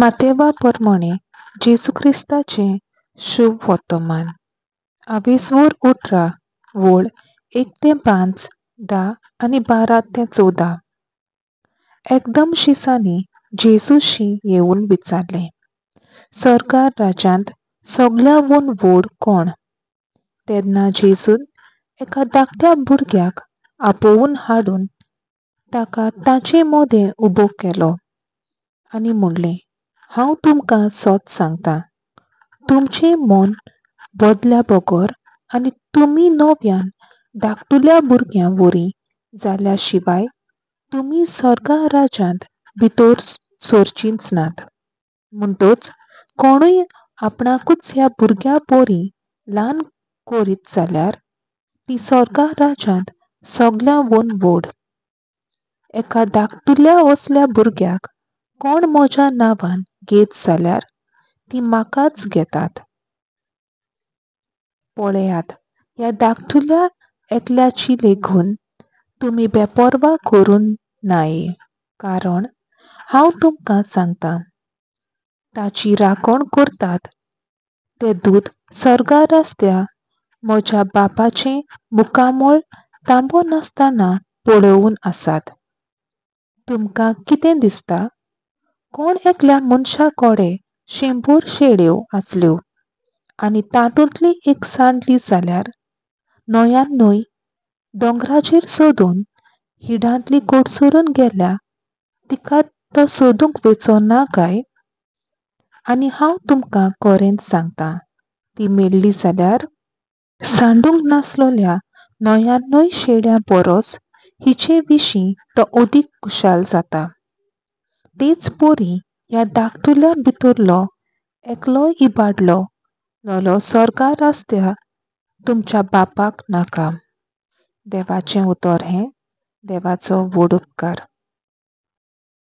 मातेवा परमणें जेजू क्रिस्ताचें शुभ वर्तमान. आवेसवोर 18 वोळ 1 ते 5, 10 आनी 12 ते 14. एकदम शिसांनी जेजूशी येवन विचारलें, सरकार राज्यांत सगळ्यांवून व्हड कोण? तेन्ना जेजून एका धाकट्या भुरग्याक आपोवन हाडून ताका ताचे मदें उबो केलो आनी म्हणलें, हांव तुमकां सत सांगता, तुमचें मन बदल्या बगर आनी तुमी नव्यान धाकटुल्या भुरग्यां वरी जाल्या शिवाय तुमी स्वर्गा राज्यांत भितर सरचींच नात. म्हणटच कोणूय आपणाकूच ह्या भुरग्यां परी ल्हान करीत जाल्यार ती स्वर्गा राज्यांत सगळ्यांवून व्हड. एका धाकटुल्या असल्या भुरग्याक कोण म्हज्या नांवान घेत जाल्यार ती म्हाकाच घेतात. पळयात, ह्या धाकटुल्या एकल्याची लेगून तुमी बेपर्वा करून नाये, कारण हांव तुमकां सांगता, ताची राखण करतात ते दूत स्वर्गार आसत्या म्हज्या बापाचें मुखामळ तांबो नासतना पळोवन आसात. तुमकां कितें दिसता? कोण एकल्या मनशा कडेन 100 शेळ्यो आसल्यो आनी तातूंतली एक सांडली जाल्यार 99 दोंगराचेर सोदून हिडांतली कोडसरून गेल्या तिका तो सोदूंक वचो ना काय? आनी हांव तुमकां खरेंच सांगता, ती मेळ्ळी जाल्यार सांडूंक नासलेल्या 99 शेळ्यां परस हिचे विशीं तो अदीक खुशाल जाता. तेच परी ह्या धाकटुल्या भितरलो एकलोय इबाडलो लोलो स्वर्गार आसत्या तुमच्या बापाक नाका. देवाचें उतर हें. देवाचो व्हड उपकार.